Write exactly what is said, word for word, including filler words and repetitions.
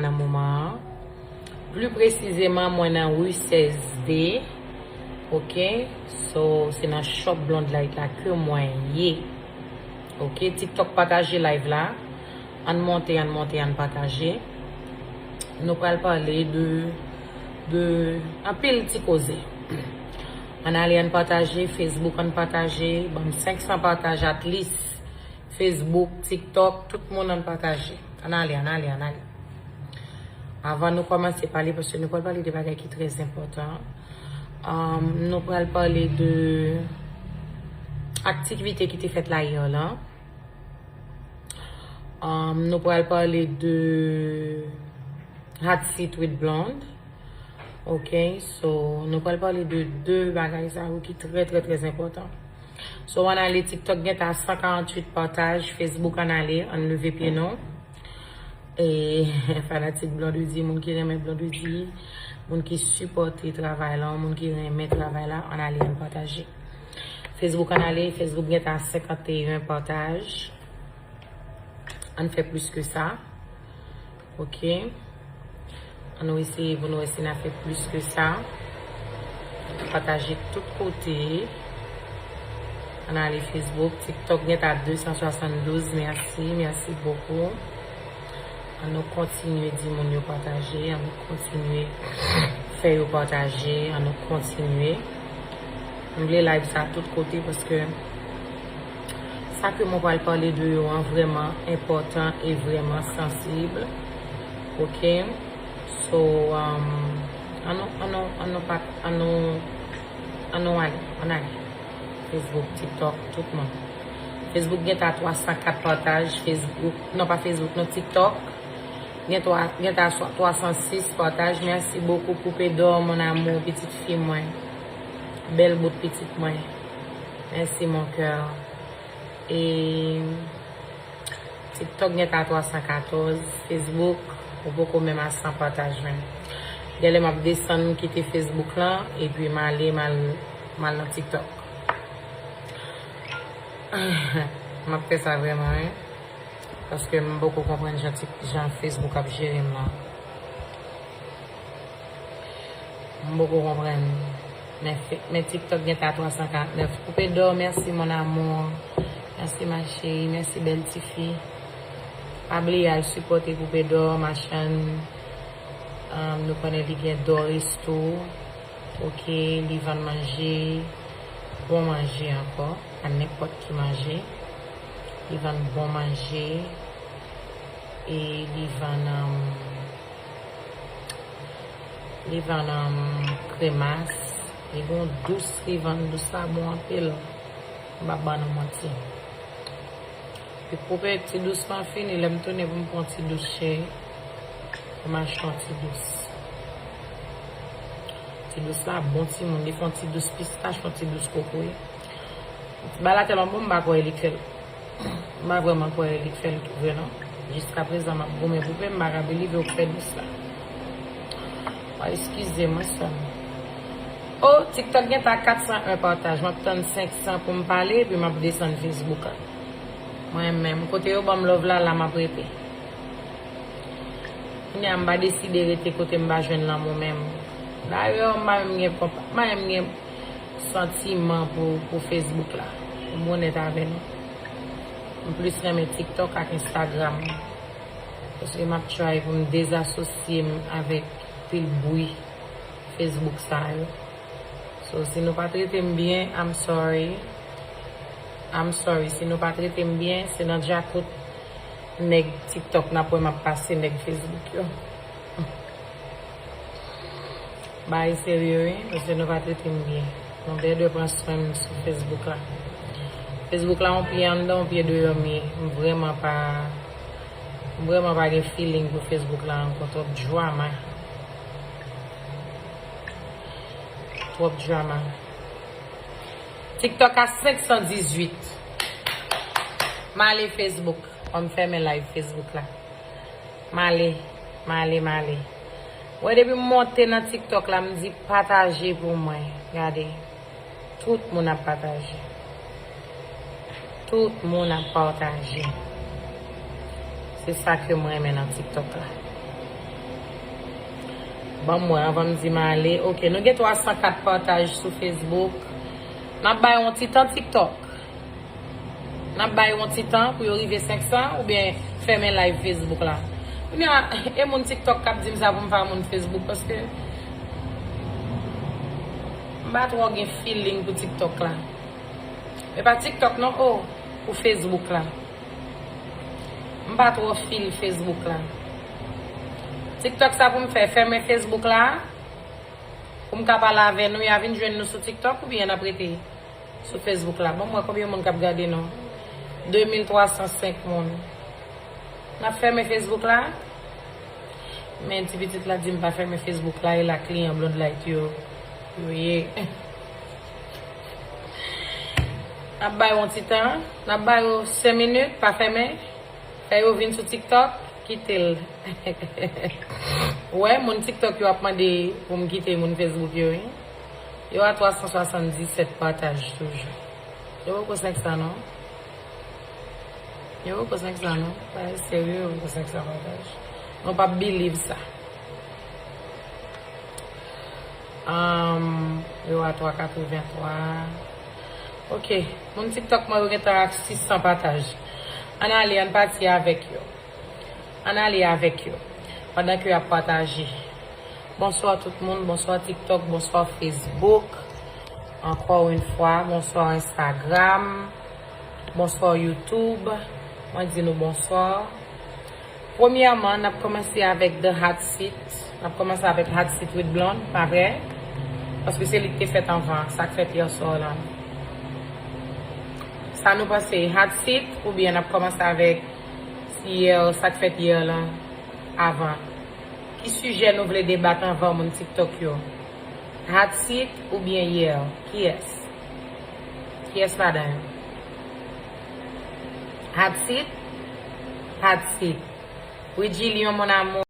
nan moman an. Pli presizeman, mwen nan ri sèz D. Ok, so, se nan Shop Blonde Light la ke mwen ye. Ok, TikTok pataje live la. Ann monte, ann monte, ann pataje. Nou pral pale de, de anpil ti koze. Ann ale, ann pataje, Facebook, ann pataje. Ban m senk san pataj at least. Facebook, TikTok, tout moun ann pataje. Ann ale, ann ale, ann ale. Avan nou kòmanse pale, paske nou pral pale de bagay ki trè enpòtan. Um, nou pral pale de aktivite ki te fèt la yè la. Um, nou pral pale de Hot Seat with Blonde. Ok, so nou pral pale de de bagay sa yo ki trè, trè, trè enpòtan. So, ann ale, TikTok gen ta san karanntuit pataj, Facebook ann ale, ann leve pye nou. E fanatik Blondedy, moun ki renmen Blondedy, moun ki sipòte travay la, moun ki renmen travay la, ann ale, ann pataje. Facebook ann ale, Facebook gen ta senkanteyen pataj. Ann fè plis ke sa. Ok. Ann nou eseye pou nou wè si n a fè plis ke sa. Pataje tout kote. Ann ale Facebook, TikTok gen ta de san swasanndouz. Mèsi, mèsi bokou. Ann nou kontinye di moun yo pataje. Ann nou kontinye fè yo pataje. Ann nou kontinye. M vle live sa tout kote paske sa ke mwen pral pale de yo an vrèman enpòtan e vrèman sansib. Ok? So, um, ann nou, ann nou, ann nou pa, ann nou, ann nou ale, ann ale. Facebook, TikTok, tout moun. Facebook gen ta twa san kat pataj, Facebook, non, pa Facebook, non, TikTok. Gen twa, gen ta twa san sis pataj. Mèsi bokou, Poupée d'or, mon amour, pitit fi mwen. Bèl bout pitit mwen. Mèsi, mon cœur. E TikTok gen ta twa san katòz. Facebook, ou poko menm a san pataj menm. Genlè m ap desann, m kite Facebook lan, epi m ale, m al, m al nan TikTok. M ap fè sa vrèman, wi. Paske m poko konprann jan Tik-, jan Facebook ap jere m lan. M poko konprann. Men fe-, men TikTok gen ta twa san karantnèf. Poupée d'or, mèsi mon amour. Mèsi ma chérie, mèsi bèl tifi. Pa bliye al sipòte Poupée d'or, machann. Um, nou konnen li gen Dor Resto. Ok, li vann manje, bon manje ankò, pa nenpòt ki manje. Li vann bon manje, e li vann, um, li vann, um, kremas. Li gon dous, li vann dous la bon anpil. M p ap ban nou manti. Epi pou ti dous lan fini, lè m tounen pou m pran ti dous cheri. Pou m achte yon ti dous. Ti dous la bon timoun, li fè yon ti dous pistach, yon ti dous kokoye. Bagay la tèlman bon, m pa kwè li k fè l. M pa vrèman kwè li k fè l tou vre non. Jiskaprezan m ap goumen pou pè m, m pa ka believe ou k fè dous la. Wa, eskize mwen sè m. Oh, TikTok gen ta kat san en pataj. M ap tann senk san pou m pale, epi m ap desann Facebook la. Mwen menm, kote yo ban m love la, la m ap rete. Kounye a m pa deside rete kote m pa jwenn lanmou menm. Dayè, m pa menm gen konpa-, m pa menm gen santiman pou, pou Facebook la. Pou m onèt avè nou. M plis renmen TikTok ak Instagram. Paske m ap try pou m dezasosye m avèk pil bri Facebook sa yo. So, si nou pa trete m byen, I'm sorry. I'm sorry. Si nou pa trete m byen, se nan djakout nèg TikTok n ap wè m ap pase nèg Facebook yo. Bagay serye wi, paske nou pa trete m byen. Nou dè dwe pran swen m sou Facebook la. Facebook la, yon pye anndan, yon pye deyò m ye. M vrèman pa, m vrèman pa gen feeling pou Facebook la ankò, twòp drama. Twòp drama. TikTok a senk san dizuit. M ale Facebook. Fò m fèmen live Facebook la. M ale, m ale, m ale. Wè, depi m monte nan TikTok la, m di pataje pou mwen. Gade. Tout moun ap pataje. Tout moun ap pataje. Se sa ke m renmen nan TikTok la. Ban m wè anvan m di m ale. Ok, nou gen twa san kat pataj sou Facebook. N ap bay yon ti tan TikTok. N ap bay yon ti tan pou yo rive senk san oubyen fèmen live Facebook la. Kounye a, e moun TikTok k ap di m sa pou m fè a moun Facebook, paske m pa twò gen feeling pou TikTok la. E pa TikTok non, oh, pou Facebook la. M pa twò feel Facebook la. TikTok sa pou m fè, fèmen Facebook la, pou m ka pale avè nou, y a vin jwenn nou sou TikTok oubyen n ap rete sou Facebook la? Bon, m wè konbyen moun k ap gade nou. De mil twa san senk moun. N ap fèmen Facebook la? Men ti pitit la di m pa fèmen Facebook la, e la kliyan Blonde Light yo, yo ye. N ap ba yo yon ti tan, n ap ba yo senk minit, pa fèmen. Fè yo vin sou TikTok, kite l. Wè, moun TikTok yo ap mande pou m kite moun Facebook yo, wi. Yo a twa san swasanndisèt pataj toujou. Yo poko senk san non. Yo poko senk san non. Pa serye, yo poko senk san pataj. Nou p ap believe sa. Um, yo a twa katrevenntwa. Ok. Moun TikTok mwen yo gentan ak sis san pataj. Ann ale, ann pati avèk yo. Ann ale avèk yo. Pandan ke y ap pataje. Bonswa tout moun, bonswa TikTok, bonswa Facebook. Encore une fois, bonswa Instagram, bonswa YouTube. Mwen di nou bonswa. Premyèman, n ap kòmanse avèk The Hot Seat. N ap kòmanse avèk Hot Seat with Blonde, pa vre? Paske se li ki te fèt anvan, sa k fèt yè swa la. Sa nou panse, Hot Seat oubyen n ap kòmanse avèk yè, sa k fèt yè la avan? Ki sijè nou vle debat anvan moun TikTok yo? Hot Seat oubyen yè? Kiyès? Kiyès ladan yo? Hot Seat? Hot Seat. Widjilyon, mon amour.